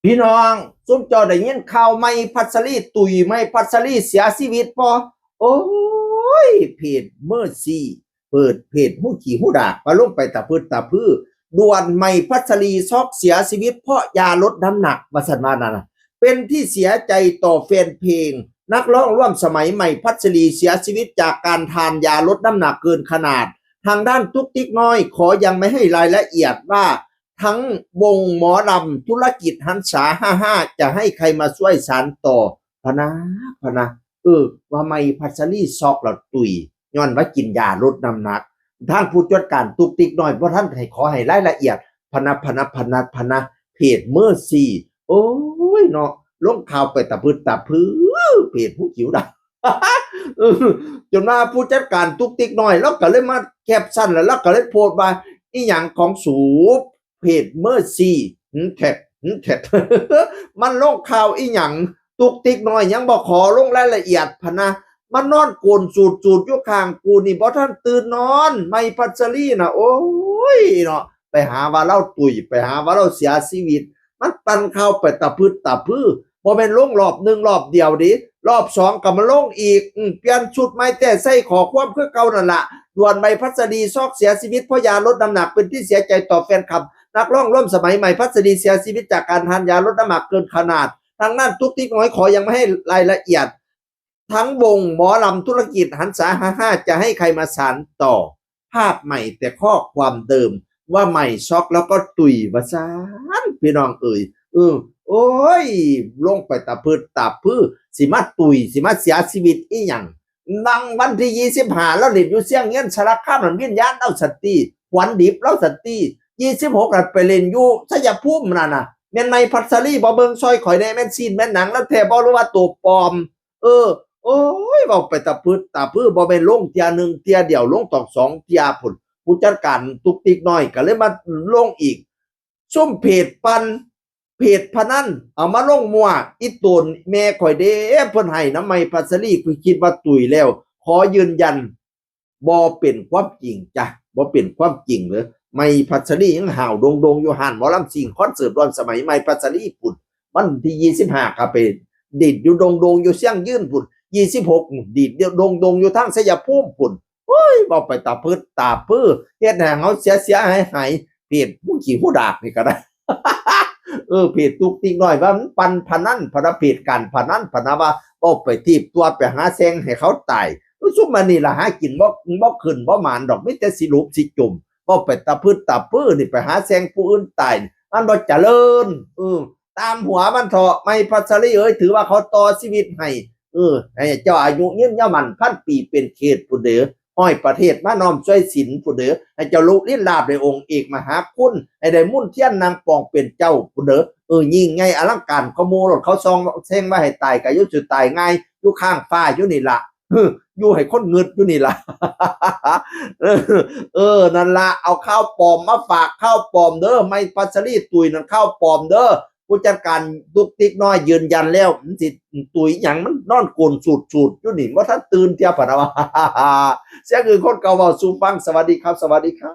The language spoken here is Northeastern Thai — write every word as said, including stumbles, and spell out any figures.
พี่น้อง ซุมเจ้าได้ยินข่าวใหม่พัชรีตุย ใหม่พัชรีเสียชีวิตบ่ โอ้ย เพจเมอร์ซี่ เปิดเพจฮู้ขี้ฮู้ดากมาลงไปตะพึดตะพือ ด่วน ใหม่พัชรีช็อกเสียชีวิตเพราะยาลดน้ำหนัก ว่าซั่นว่านั่นน่ะ เป็นที่เสียใจต่อแฟนเพลง นักร้องร่วมสมัยใหม่พัชรีเสียชีวิตจากการทานยาลดน้ำหนักเกินขนาด ทางด้านตุ๊กติ๊กน้อยขอยังไม่ให้รายละเอียดว่า ทั้งวงหมอลำธุรกิจหันษา ห้าห้า จะให้ใครมาช่วยสานต่อ พะนะ พะนะ เออ ว่าใหม่พัชรีช็อกแล้วตุย ย้อนว่ากินยาลดน้ำหนัก ทางผู้จัดการตุ๊กติ๊กน้อยบ่ทันให้ขอให้รายละเอียด พะนะ พะนะ พะนะ พะนะ เพจเมอร์ซี่ โอ้ยเนาะ ลงข่าวไปตะพึดตะพือ เพจฮู้ขี้ฮู้ดาก เออ จนว่าผู้จัดการตุ๊กติ๊กน้อย ลาวก็เลยมาแคปชั่น แล้วลาวก็เลยโพสต์ว่า อีหยังของสู เพจเมอร์ซี่ หึ แท็ก หึ แท็ก มันลงข่าวอีหยัง ตุ๊กติ๊กน้อยยังบ่ขอลงรายละเอียดพะนะ มันนอนโกนสูดๆ อยู่ข้างกูนี่ บ่ทันตื่นนอน ใหม่พัชรีน่ะ โอ้ยเนาะ ไปหาว่าลาวตุย ไปหาว่าลาวเสียชีวิต มันปั่นข่าวไปตะพึดตะพือ บ่แม่นลงรอบหนึ่งรอบเดียวเด้ รอบสองก็มาลงอีก อืม เปลี่ยนชุดใหม่แต่ใส่ข้อความคือเก่านั่นล่ะ ด่วน ใหม่พัชรีช็อกเสียชีวิตเพราะยาลดน้ำหนัก เป็นที่เสียใจต่อแฟนคลับ นักร้องร่วมสมัยใหม่พัชรีเสียชีวิตจากการทานยาลดน้ำหนักเกินขนาด ทางด้านตุ๊กติ๊กน้อยขอยังไม่ให้รายละเอียด ทั้งวงหมอลำธุรกิจหันษา ห้าห้า จะให้ใครมาสานต่อ ภาพใหม่แต่ข้อความเดิม ว่าใหม่ช็อกแล้วก็ตุย ว่าซั่น พี่น้องเอ๋ย เออ โอ้ย ลงไปตะพึดตะพือ สิมาตุย สิมาเสียชีวิตอีหยัง นั่งวันที่ยี่สิบห้า ลาวเล่นอยู่เชียงยืนสารคามนั่น วิญญาณลาวซั่นติ ขวัญดิบลาวซั่นติ ยี่สิบหก นั่นไปเล่นอยู่ชัยภูมินั่นน่ะ แม่นใหม่พัชรีบ่ เบิ่งซอยข่อยแหน่ แม่นซี้นแม่นหนังลาวแท้บ่ หรือว่าตัวปลอม เออ โอ้ย เว้าไปตะพึดตะพือ บ่แม่นลงเทื่อหนึ่งเทื่อเดียว ลงต้องสองเทื่อพุ้น ผู้จัดการตุ๊กติ๊กน้อยก็เลยมาลงอีก ซุมเพจปั่น เพจพะนัน เอามาลงมั่ว อีโตนแม่ข่อยเด้ เพิ่นให้นำใหม่พัชรี คือคิดว่าตุยแล้ว ขอยืนยัน บ่เป็นความจริงจ้ะ บ่เป็นความจริงเด้อ ใหม่พัชรียังห้าวโดงๆ อยู่ ฮ้านหมอลำซิ่ง คอนเสิร์ตร่วมสมัย ใหม่พัชรีพุ้น วันที่ยี่สิบห้า ก็ไปดีดอยู่โดงๆ อยู่เชียงยืนพุ้น ยี่สิบหก ดีดอยู่โดงๆ อยู่ทางชัยภูมิพุ้น โอ้ย เว้าไปตะพึดตะพือ เฮ็ดให้เฮาเสียๆ หายๆ เพจฮู้ขี้ฮู้ดากนี่ก็ได้ เออ เพจตุ๊กติ๊กน้อยว่ามันปั่นพะนันพะนะ เพจการพะนันพะนะ ว่าเว้าไปทีบตัว ไปหาแซงให้เขาตาย ซุมอันนี้ล่ะหากินบ่ บ่ขึ้นบ่หมานดอก มีแต่สิหลุบสิจม เว้าไปตะพึดตะพือนี่ ไปหาแซงผู้อื่นตาย มันบ่เจริญ เออ ตามหัวมันเถาะ ใหม่พัชรีเอ้ย ถือว่าเขาต่อชีวิตให้ เออ ให้เจ้าอายุยืนยาวหมั้นพันปี เป็นเขตพุ้นเด้อ ฮ้อยประเทศมาน้อมช่วยศีลพุ้นเด้อ ให้เจ้าลุลิ้นลาภได้องค์เอกมหาคุณ ให้ได้มุนเทียนนางปองเป็นเจ้าพุ้นเด้อ เออ ยิ่งใหญ่อลังการขโมยรถเขาซองแซงว่าให้ตาย ก็อยู่สิตายง่าย อยู่ข้างฟ้าอยู่นี่ล่ะ เออ อยู่ให้คนงึดอยู่นี่ล่ะ เออ เออ นั่นล่ะ เอาข่าวปลอมมาฝาก ข่าวปลอมเด้อ ใหม่พัชรีตุยนั่นข่าวปลอมเด้อ ผู้จัดการตุ๊กติ๊กน้อยยืนยันแล้ว มันสิตุยหยัง มันนอนโกนสูดๆ อยู่นี่ บ่ทันตื่นเทื่อพะนะว่า เสียงอื่นคนเก่าเว้าสู่ฟัง สวัสดีครับ สวัสดีครับ